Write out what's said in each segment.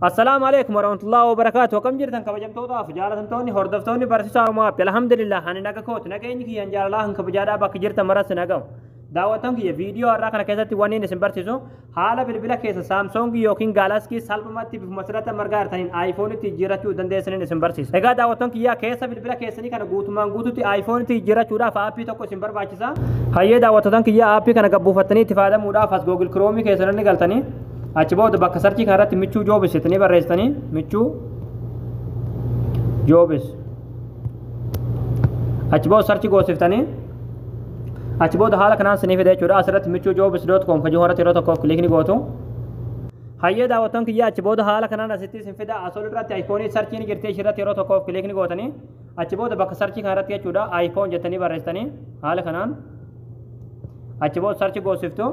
Assalaamu alaikum warahmatullahi wabarakaatu. Akkam jirtan, kabajamtootaaf jaalatamtoonni hordoftoonni barsiisaa Oromoo App? Alhamdulillah, ani naga kooti. Nageenyi kiyyaan jaalalaa kan kabajaadhaa bakka jirtan maras nagahu. Daawwattoon kiyya, viidiyoo har'aa kana keessatti wanni inni isin barsiisu haala bilbila keessa Samsung yookiin Galaxy salphumatti bifuma sirratti margaa jirtaniin iPhone-itti jijjiirrachuu dandeessaniin isin barsiisa. Egaa daawwattoon kiyyaa, keessa bilbila keessanii kana guutumaan guututti iPhone-itti jijjiirrachuudhaaf aappii tokko isin barbaachisa. Hayyee daawwattoota kiyyaa, aappii kana gabbuufattanii itti fayyadamuudhaaf as Google Chrome keessan ni galtanii, achi booda bakka search kanarratti Michuu Jobs jettanii barreessitanii, Michuu Jobs, achi booda search goosiftanii, achi booda haala kanaan sinii fide jechuudha. Asirratti michuujobs.com kan jiru irratti yeroo tokkoof click ni gootu. Hayyee daawwattoon kiyya, achi booda haala kanaan asitti isin fida. Asol irratti iPhone search ni jirti, ishirratti yeroo tokkoof click ni gootanii, achi booda bakka search kanarratti jechuudha iPhone jettanii barreessitanii, haala kanaan achi booda search goosiftu.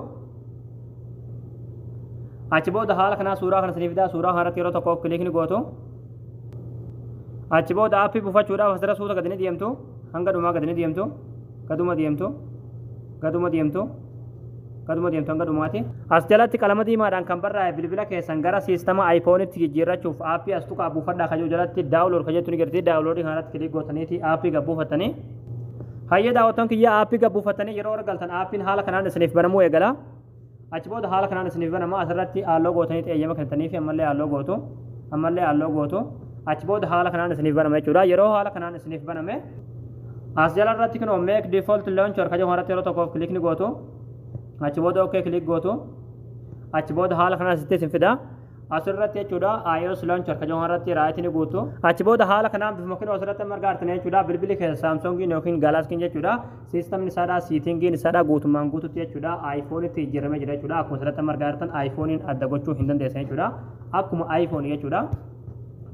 Achi booda haala kanaa suuraa kana sinii fida. Suuraa kanarratti yeroo tokkoof click ni gootu. Achi booda aappii buufachuudhaaf asirra suuta gadi ni deemtu, hanga dhumaa gadi ni deemtu, gaduma deemtu, gaduma deemtu, gaduma deemtu hanga dhumaati. As jalatti qalama diimaadhaan kan barraa'e, bilbila keessan gara siistama iPhone-itti jijjiirrachuuf aappii as tuqaa buufadhaa kajuu jalatti download kajettu ni jirti. Download kanarratti click gootaniiti aappii gabbuufattanii. Hayyee daawwattoon kiyya, aappii gabbuufattanii yeroo argaltan aappiin haala kanaan isiniif banamuu eegala. Achi booda haala kanaan isiniif banama. Asirratti allow gootanii eeyyama kennitanii fi ammallee allow gootu, ammallee allow gootu. Achi booda haala kanaan isiniif banama jechuudha. Yeroo haala kanaan isiniif baname, as jala irratti kunoo make default launcher kaja irratti yeroo tokkoof click ni gootu. Achi booda okay click gootu. Achi booda haala kanaan asitti isin fida. Asirratti jechuudha iOS launcher kaja irratti right ni guutu. Achi booda haala kanaan bifuma kunoo asirratti margaa artanii jechuudha, bilbilli keessa Samsungiin yookiin Galaxy jechuudha, siistamni isaadhaa, settingiin isaadhaa guutummaan guututti jechuudha iPhone-itti jijjiiramee jira jechuudha. Akkuma asirratti margaa artan iPhone-iin adda gochuu hin dandeessan jechuudha. Akkuma iPhone jechuudha.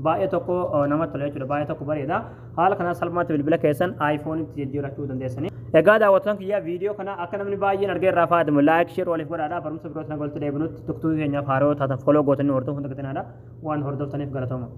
Baay'ee tokko namatti tola jechuudha, baay'ee tokko bareeda. Haala kanaan salphaatti bilbila keessan iPhone-itti jijjiirrachuu dandeessanii. Egaa daawwattoon kiyyaa, viidiyoo kana akka namni baay'een argee irraa fayyadamu like, share waliif godhaadha. Barumsa biroo sana walitti deebinutti, TikTok keenyaaf haaroo taatan follow gootanii hordofuun dagatinaa. Waan hordoftaniif galatooma.